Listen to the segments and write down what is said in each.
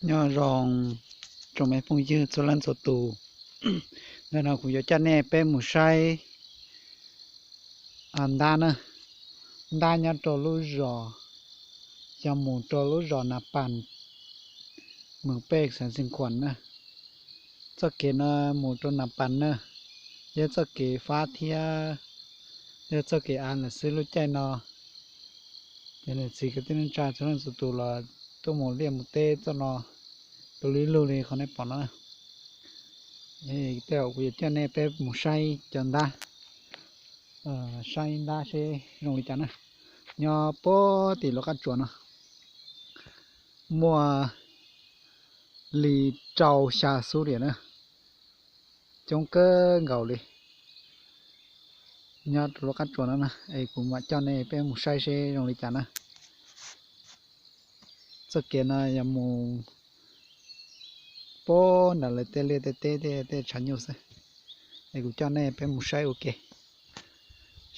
Nyob zoo tsoom me phooj ywg txhua leej txhua tus, ntawm no kuv yuav coj nej peb mus saib ntab na. Ntab nyob rau lub zos, yog mus rau lub zos Nas Pas, mus pej xeev Xeev Khuam na. Txoj kev no mus rau Nas Pas na, yog txoj kev fab thiab yog txoj kev av lawm xwb lub caij no. Ces niam txiv kwv tij neej tsa txhua leej txhua tus los tuaj mus liaj mus teb txoj no, tu lub lug li qhov nej pom no. Tej zaum kuv yuav coj nej peb mus saib cov ntab, saib ntab seb zoo li cas na. Nyob puag tim lub qab tsuas no muaj li rau xya xub diam na, coob kawg nkaus li. Nyob rau lub qab tsuas no na, es kuv mam coj nej peb mus saib seb zoo li cas na. Txoj kev no yog mus puag nram lawv tej liaj tej teb tej tshav nyuj xwb. Es kuv coj nej peb mus saib ua ke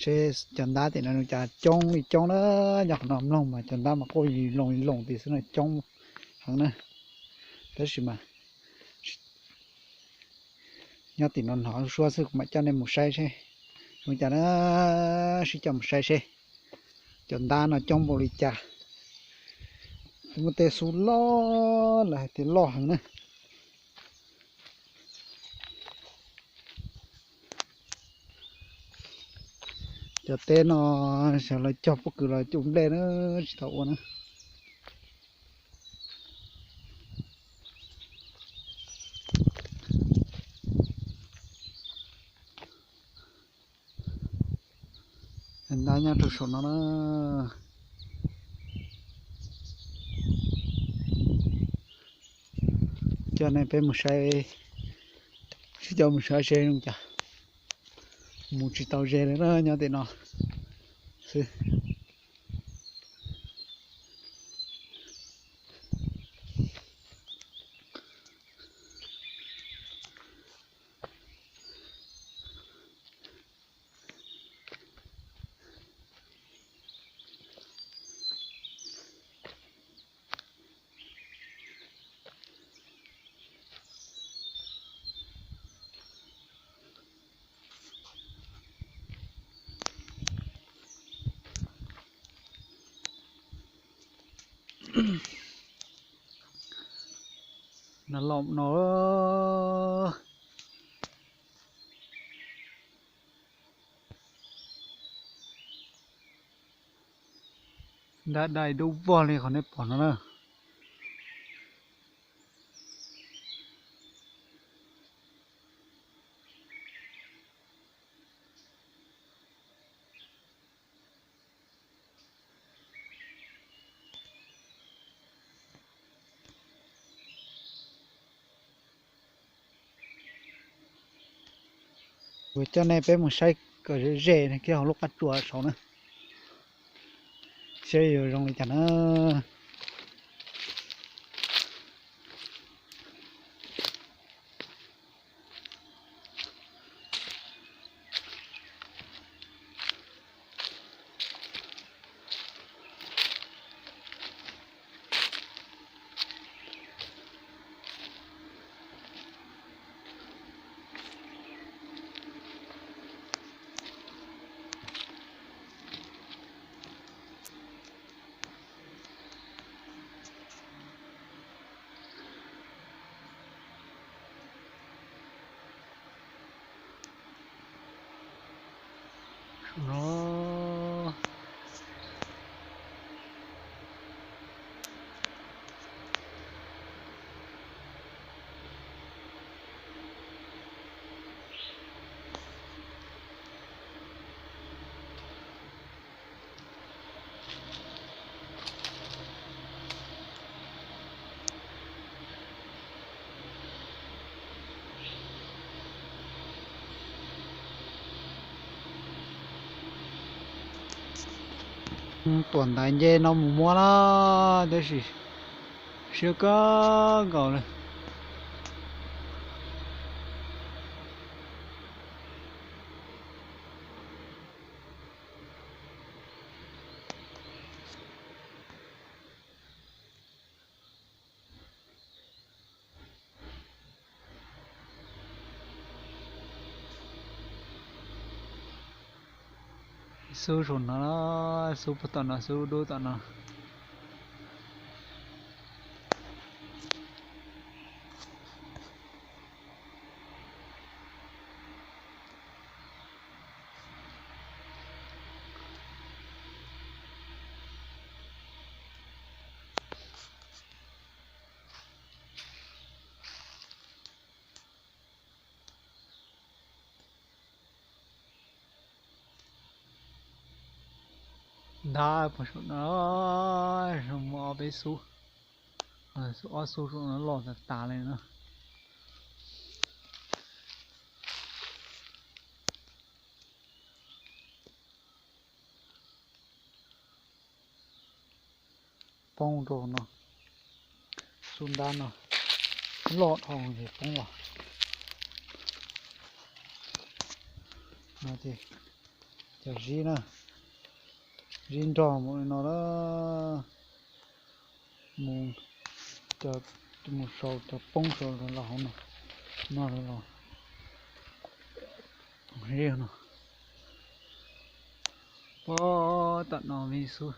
seb cov ntab tim no cas coob li coob na. Nyob qhov no mloog mas cov ntab mas quaj li loo li loo tim xwb no, coob heev na. Tab sis mas nyob tim no hnov suab xwb, kuv mam coj nej mus saib seb zoo li cas na. Sib coj mus saib seb cov ntab no coob npaum li cas. Muaj tej xub loj, lawv hais tias loj heev na. Cov teb no xyov lawv cog pob kws los cog nplej na, tsis tau ua na. Ntab nyob rau saum no na. Coj nej peb mus saib, sib coj mus saib seb zoo cas. Mus tsis tau ze li na, nyob tim no xwb. No los no, ntab dai dub vog li qhov nej pom no na. Kuv coj nej peb mus saib kom ze ze kiag hauv lub qab tsuas saud na, saib yuav zoo li cas na. Tuam ntaiv nce no mus muab na, tab sis siab kawg nkaus li. Xub saum no, xub puag tom no, xub dub tom no. Ntab puag saum no, muaj ob peb xub, ob xub saum no loj tas tas li na. Poob rau no, xub ntab no loj dhau ces poob los. No ces cov zib na, zib nrog mus li no na, mus, mus sau cov poob sau los hauv no, no los zib no. Puag tom no me xub.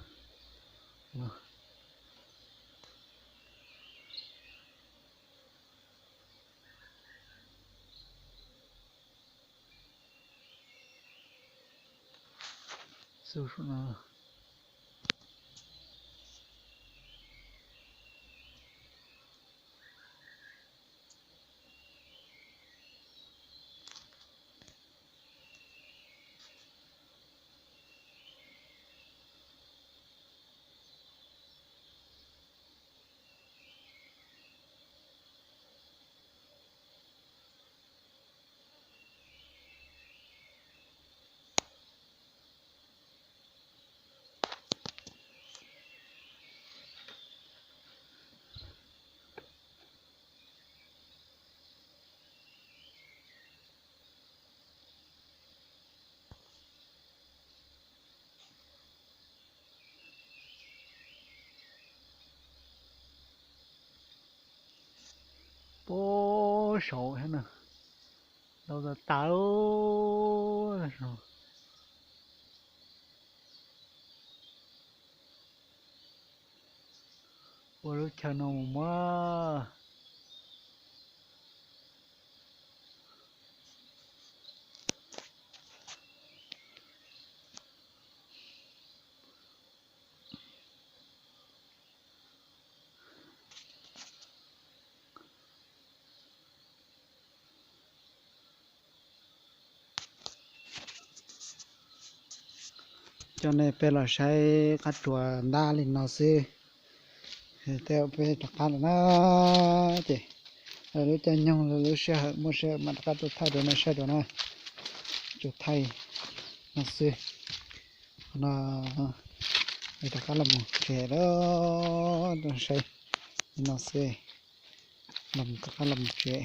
Xub saum no. Puag saud thiab na, ntau tas tas. Ua lub chaw no mus muab. Coj nej peb los saib qab tsuas ntab li no xwb. Tej peb rov qab lawm na, ces lub caij nyoog lub sij hawm muaj sij hawm mam rov qab tuaj thaij rau nej saib dua na. Tsuas thaij no xwb. Qhov no rov qab los mus tsev lawm, saib li no xwb. Los rov qab los mus tsev.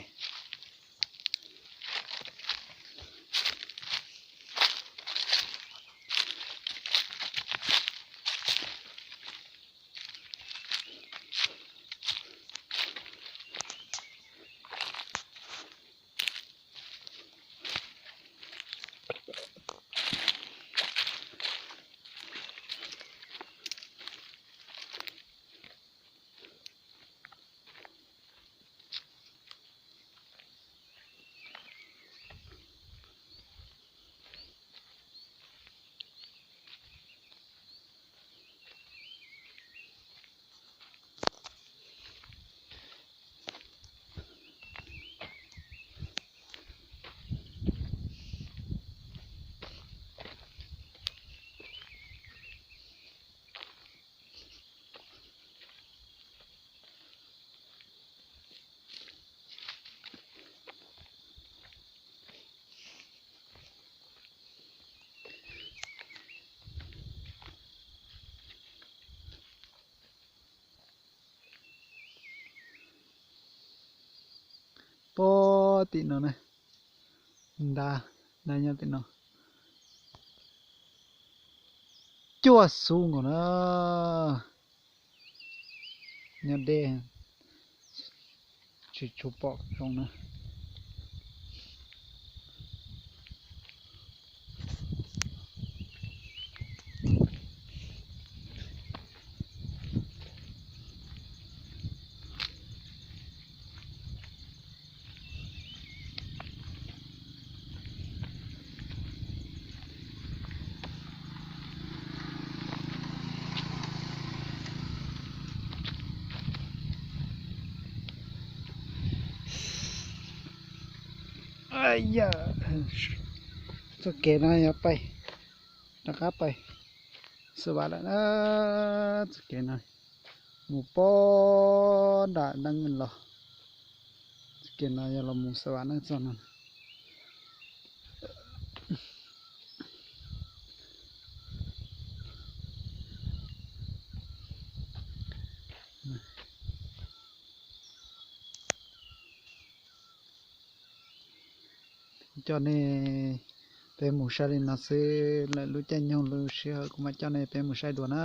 Puag tim no na, ntab, ntab nyob tim no. Cuaj xub nkaus na. Nyob deb, tsis tshua pom zoo na. Yog, txoj kev no yog pais, rov qab pais Xab Vam lawm na. Txoj kev no mus pog nram Dab Neeg los, txoj kev no yog los mus Xab Vam na txoj no. Coj nej peb mus saib li no xwb, lwm lub caij nyoog lub sij hawm kuv mam coj nej peb mus saib dua na.